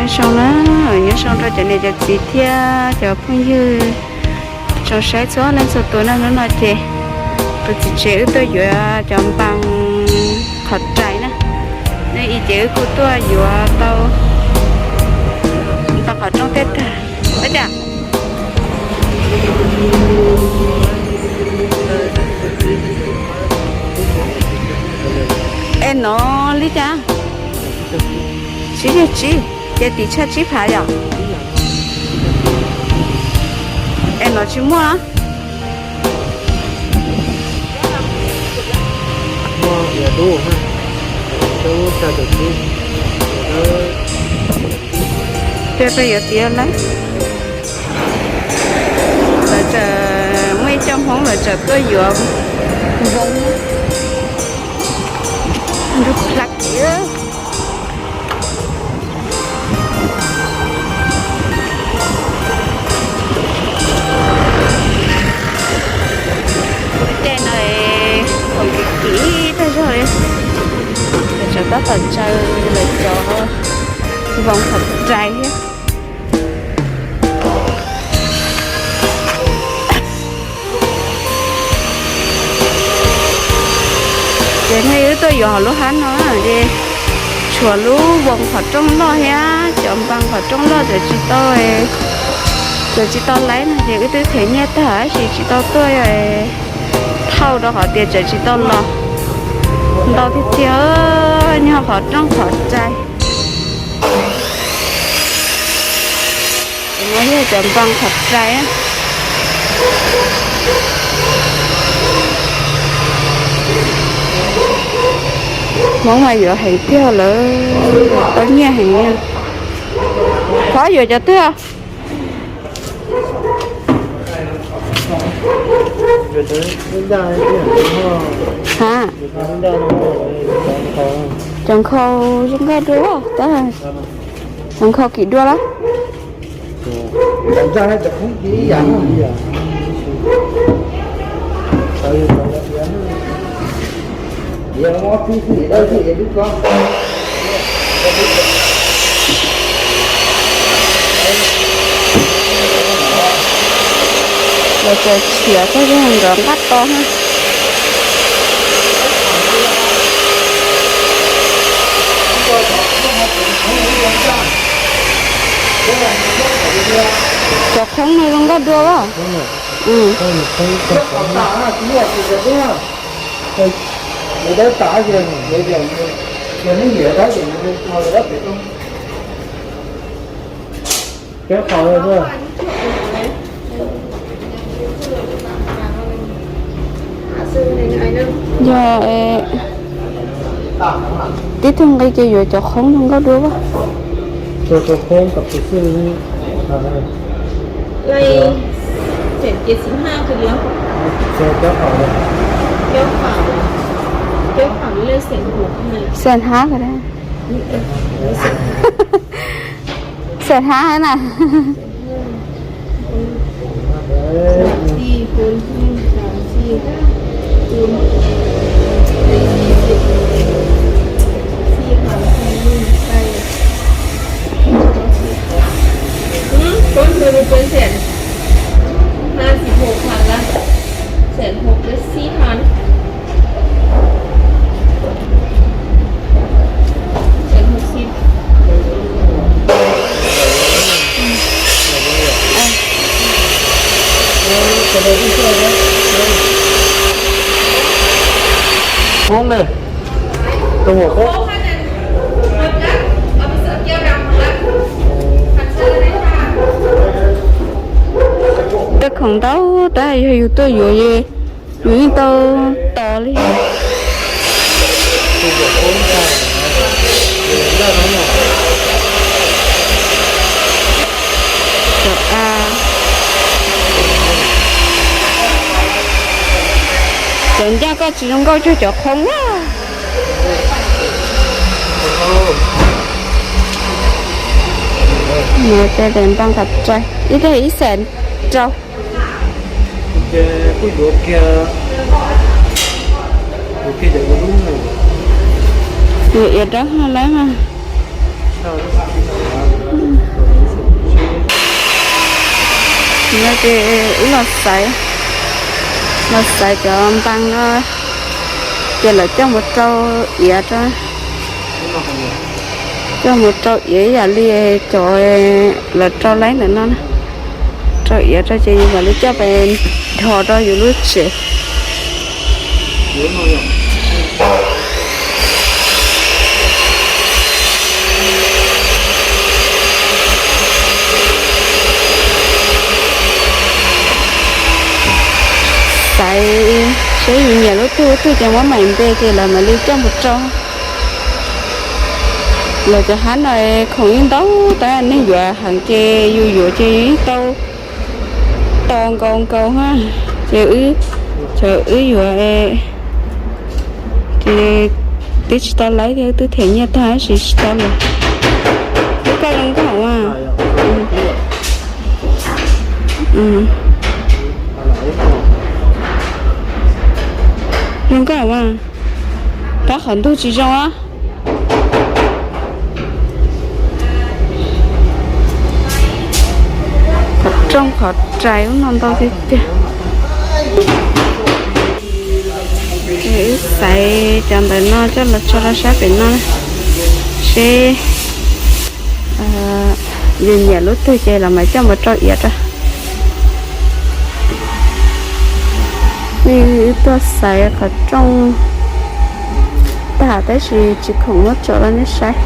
Nyob zoo na, nyob zoo rau cov niam cov txiv thiab cov phooj ywg tsoom saib txhua leej txhua tus na. Hnub no ces tus txiv tsev wb tuaj yuav cov npas qhov rais na. Nej ib ces wb kuj tuaj yuav tau npas qhov rooj tej tag. Ua cas es no li cas? Tsib caug tsib, ces tim tshaj tsib phav yom? Es no tsis muaj los? Peb peb yuav tiav lawm. Lawv txawm muaj ib co Hmoob lawv txawm tuaj yuav npoo. Nrug plab kiag. Tej no khoom kim kim tag zog li. Lawv tseem tab tom tsaws lawv cov npoo qhov rais thiab. Ces nej wb tuaj yuav hauv lub hab no ces tshuav lub voos qhov rooj loj thiab cov npas qhov rooj loj txawm tsis tau, txawm tsis tau laib no ces wb twb them nyiaj tag tab sis tsis tau tuaj thauj rau qhov tias txawm tsis tau los ntau tiag tiag, nyob qhov rooj qhov rais. No yog cov npas qhov rais. Hmoob mas yuav heev tiag lawm, tau nyiaj heev. Thov yuav cov twg? Ha, cov nkhaus zoo nkauj dua tab, cov nkhaus kim dua lawm. Los txawm tshiav tag zog nkawd nqaj to na. Cov qhoob no zoo nkauj dua as. Yog tib tug nqi ces yuav cov qhoob zoo nkauj dua as. Xees hab, xees hab na. Cuánto me parece? Más de hop las. Xees hop lab xib hos. Xees hop xib. Khoob ne, tus muam khoob. Khoom ntau tab yog yus tuaj yuav, yus yeej tau tos li. Cov ncaj koj tsis zoo nkauj cuag cov qhoob na. Npaj qhov rai ib teg ib xees rau. Yus iav dawb lawm mas. No ces wb los xaiv, los xaiv cov npas no ces lawv coj mus rau iav rau, coj mus rau iav ib yam li cov lawv rau laib ntawm no na. Rau iav rau ces yus mam li coj pes dhos rau yus lub tsev. Xaiv seb yus nyiam lub twg lub twg ces muab maim npe ces lawv mam li coj mus rau. Lawv cov hab no khoom yeej ntau tab neeg yuav heev ces yus yuav ces yus yeej tau tos nkaus nkaus ha. Ces wb, cov wb yuav ces twb tsis tau laib thiab, wb twb them nyiaj tag tab sis tsis tau lawm. Lub koj zoo nkauj mas. Zoo nkauj mas, tab qhov ntug tsis zoo a. Qhov rooj qhov rais ub no ntau tiag tiag. Wb xaiv cov ntawm no coj los tso rau sab pem no seb yus nyiam lub twg ces los mam coj mus rau iav rau. Wb tuaj xaiv qhov rooj tag tab sis tsis khoom muab tso rau nej saib.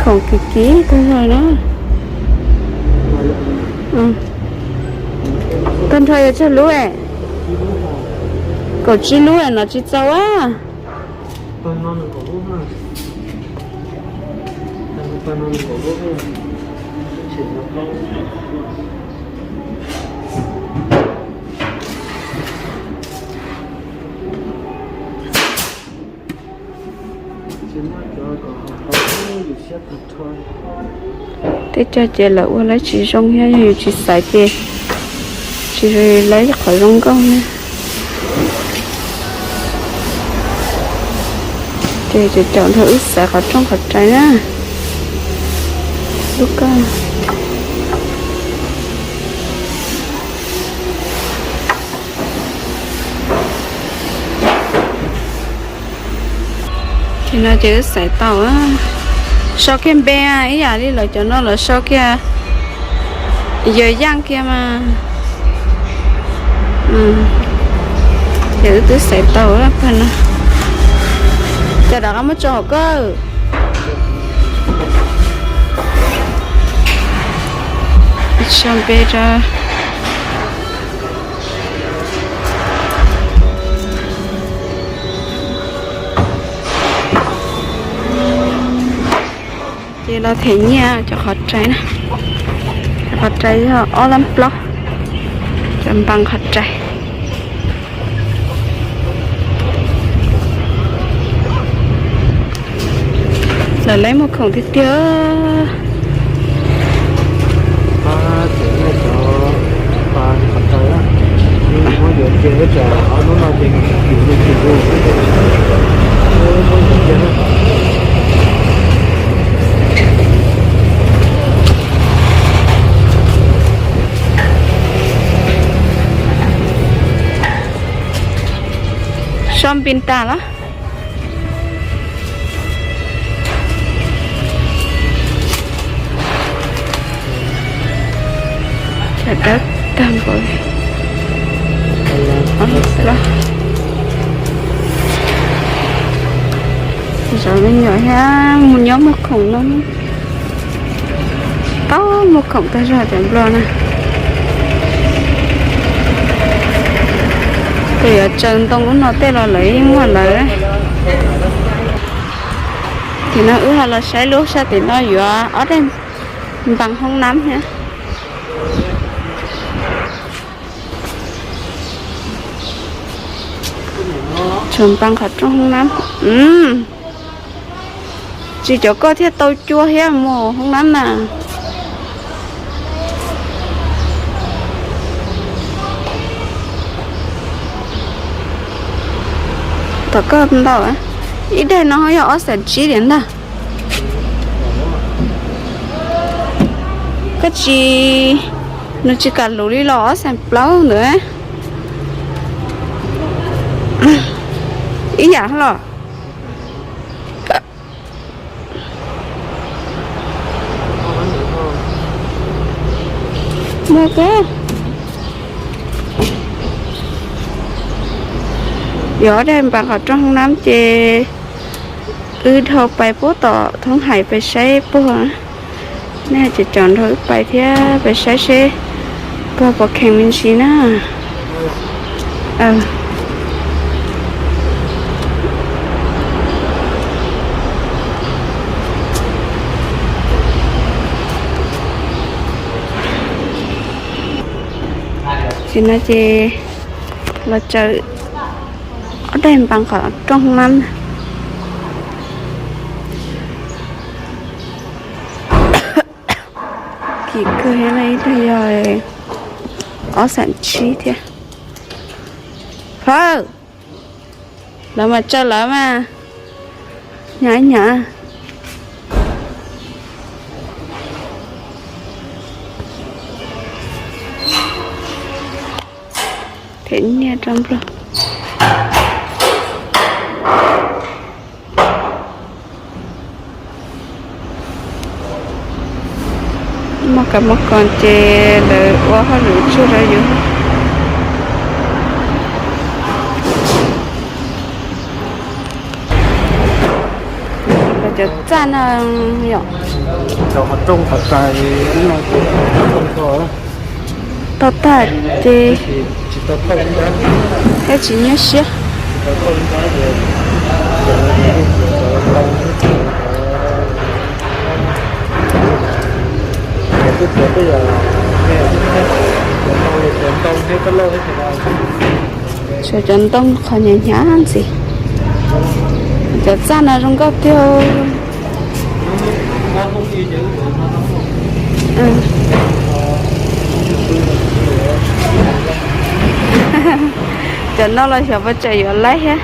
Khoom kim kim tag zog na. Tag nrho yuav tsawg lub? Kaum tsib lub no tsis txaus a. Tej cov ces lawv ua lawv tsis zoo thiab, yog yus tsis xaiv ces tsis lawv qhov zoo nkauj na. Ces caum caum nrog wb xaiv qhov rooj qhov rais na. Lub koj. Ces no ces wb xaiv tau, sau kiag npe ib yam li lawv cov no lawv sau kiag yawg yaj kiag mas. Ces wb twb xaiv tau pag no. Cov rov qab muab tso hauv koj. Sau npe rau. Ces los them nyiaj cov qhov rais na. Cov qhov rais yog ob lab plaub, cov npas qhov rais. Lawv laib muag khoom tiag tiag. Sau npe tas los? Cov dawb tag npaum li. Zov me nyuam thiab mus nyob muag khoom no. Tau muag khoom tag zog cov nplog na. Ces yuav tsaws ntoo ub no tej los lawv yeej muaj lawv. Ces no wb ho los saib lub sab tim no yuav ob daim npas hoob nab thiab. Tsaws npas qhov rooj hoob nab. Tsis cov koj thiaj tau cua thiab mus hoob nab na. Tom koj ntau, ib daim no yog ob xees tsib diam ntag. Koj tsis, nws tsis kam luv li los ob xees plaub ntawd. Ib yam los. Muaj kab. Yog daim npas qhov rooj hoob nab ces wb dhau pais puag tom thoob hais pais saib puag. Nej ces caum nrog wb pais thiab pais saib seb puag pom kheev me ntsis na. Ces no ces los tsaws ob daim npas qhov rooj hoob nab. Kim kawg thiab, ib tug yog ob xees tsib thiab. Phawj, lawv mas tsaws lawv mas, hnyav hnyav. Them nyiaj rau nplog. Muaj kab muaj koos ces lawv ua hauj lwm tsuag rau yus. Cov txaj no yom, tau tag ces thiab tsis nyuaj siab. Tshuav cov ntoo qhov hnyav hnyav ntxiv. Cov txaj no zoo nkauj tiag. Cov no los xyov puas tsawg yuav laib thiab.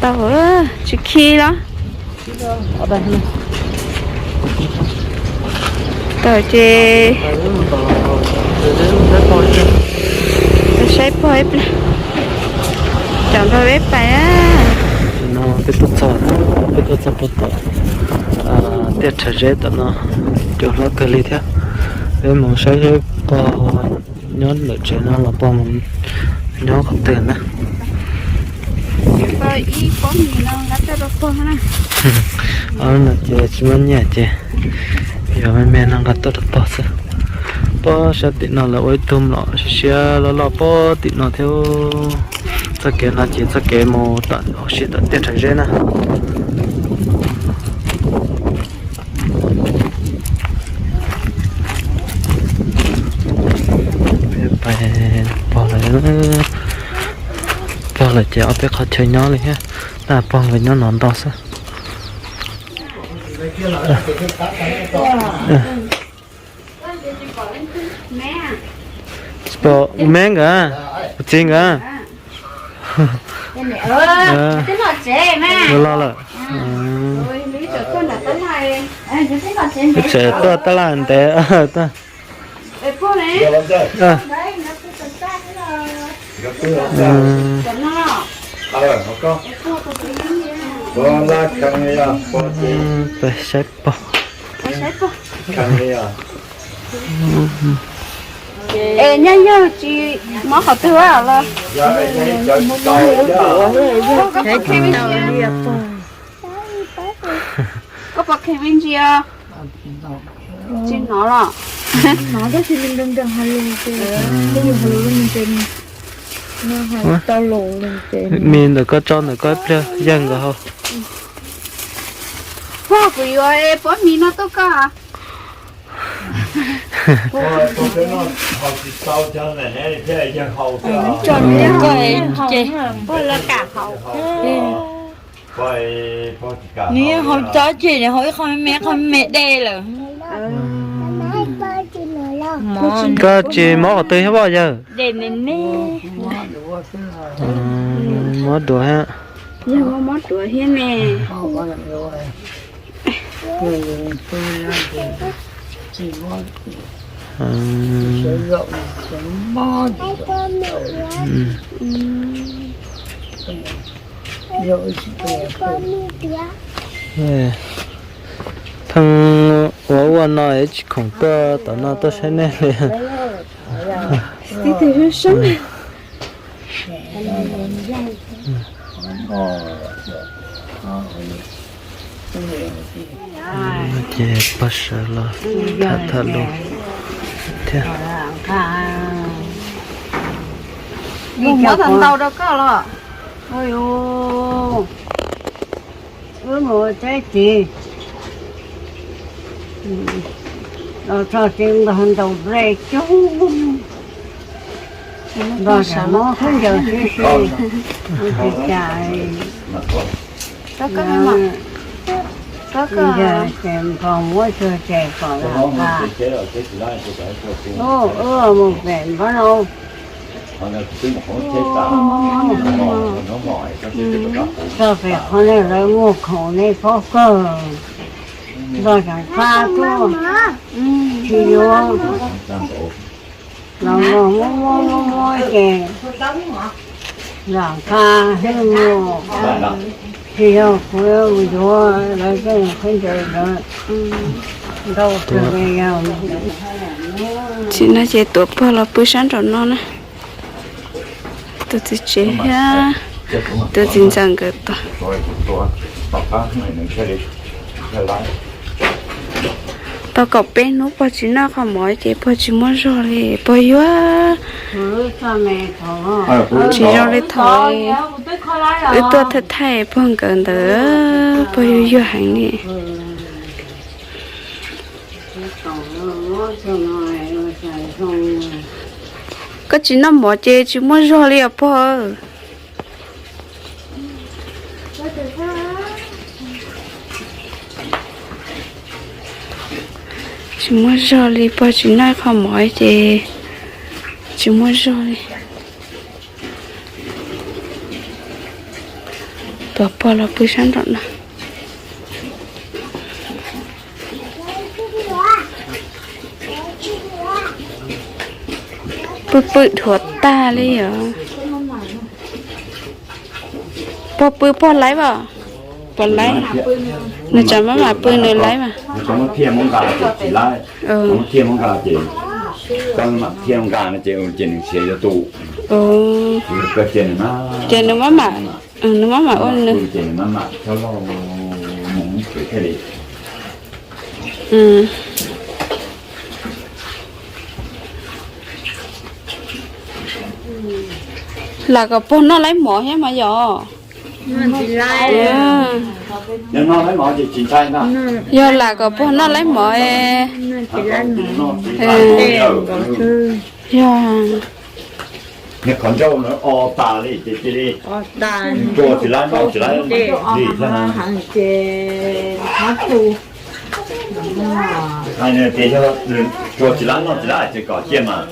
Tau, tsis khi los. Tau ces saib pog ib pliag, caum nrog peb pais. No peb tuaj txog, peb tuaj txog pog tom tiaj rhawv zeb tom no, cua hlob kawg li thiab. Peb mus saib saib pog nyob ntawm tsev no los pog mus nyob qhov twg na. Ob no ces tsis muaj nyiaj ces yog me me no nqa tuaj rau pog xwb. Pog sab tim no lawv ua ib tug mlom siab siab loj loj pog tim no thiab. Txoj kev no ces txoj kev mus tom, ua si tom tiaj rhawv zeb na. Pog lawm, pog lawm ces ob peb qhov chaw nyob li thiab, tab pog nkawd nyob no ntau xwb. Tsis pom me nkawd, kuv txiv nkawd los lawm. Wb tseem tuaj tab laj ntev. Peb saib pog. Es nyaj yawg tsis mob qhov twg los? Koj puas kheev me ntsis? Tsis hnov los? Hnov tab sis nroo nroo hais lus ces, yus hais lus nroo nroo. Ua, mis ntawm koj tso ntawm koj ib pliag yawg nkawd haus. Pog, kuv yuav pob mis no tuaj koj. Nws haus tso ces nws haus ib qho me me, qho me me de lawm. Koj tsis mob qhov twg thiab poj yawg? Mob duav thiab. Yog mob duav thiab ne. Pheej ua ua no tsis khoom tuaj tom no tuaj saib nej li. Ces pog sawv los tham tham lus thiab. Mus muab tau ntau rau koj los. Wb mus saib txiv los txog tsis npog ntaus nplej coob, npog sam mob khaub ncaws sib si, ua tsis cas. Npog muab tsuag ces kom lam tas, wb mus pem npab no, txog pem qhov no lawv muag khoom nej paub kawg, npog tseem qab tuaj, tsis yuav. Los muab muab muab muab ces lam qab thiab mus, tsis yog kuv yuav, lawv tej khaub ncaws lawv ntau kawg li yog. Tsim no ces tuav pog los pw sab nraum no na. Tus txiv tsev thiab tus txiv ntxawm nkawd tuaj. Tau kaum peb hnub pog tsis noj qhov mov ces pog tsis muaj zog li, pog yuag. Tsis zoo li thaum wb tuaj thaij thaij pog nkawd ntawd, pog yuag yuag heev li. Koj tsis noj mov ces tsis muaj zog li os pog. Tsis muaj zog li, pog tsis noj qhov mov ces tsis muaj zog li. Tuav pog los pw sab nraum no. Pw pw dhuav tag li os. Pog pw pog laib as? Pog laib. Nws tsam maj mam pw nws laib as. Ces nws maj mam, nws maj mam ua nws. Lam kom pog noj laib mov thiab mas yog. Yog lam kom pog noj laib mov. Yog. Qhov ncauj no o tas li ces cia li tsuas tsis laib noj tsis laib li thiab na. Hais tias yog tsuas tsis laib noj tsis laib ces kom cia mas,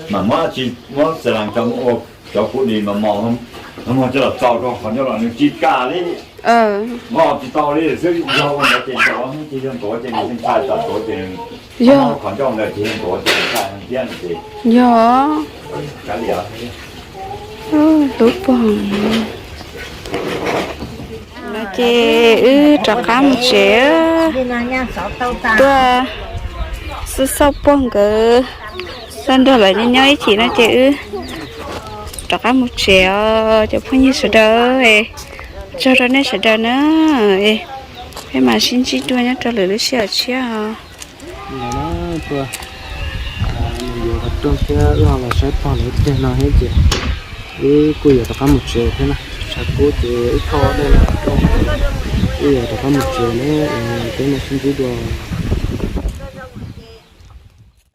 mas muab tsis muab xas las cov ua cov kuv lis mas mos, muab coj los txaus rau qhov ncauj los nws tsis kam li. Mos tsis tau li xwb, yog ua ntawd ces ntuav, ces yog ntuav ces nws ntshai tsam ntuav ces yog qhov ncauj ntawd ces yog ntuav ces ntshai thiab ces yog. Lub pog no ces wb rov qab mus tsev. Tuaj xub xauj pog nkawd, xauj nrog lawv nyob nyob ib chim no ces wb rov qab mus tsev os cov phooj ywg sawv daws. Tsaug rau nej sawv daws na. Peb mam sib ntsib dua nyob rau lwm lub sij hawm tshiab os. Tuaj, nws yuav qhov rooj thiab wb ho los saib pog lawv ib pliag no thiab ces Wb kuj yuav rov qab mus tsev thiab na, tshav kub ces wb thauj dej los rau, wb yuav rov qab mus tsev na. Peb mam sib ntsib dua.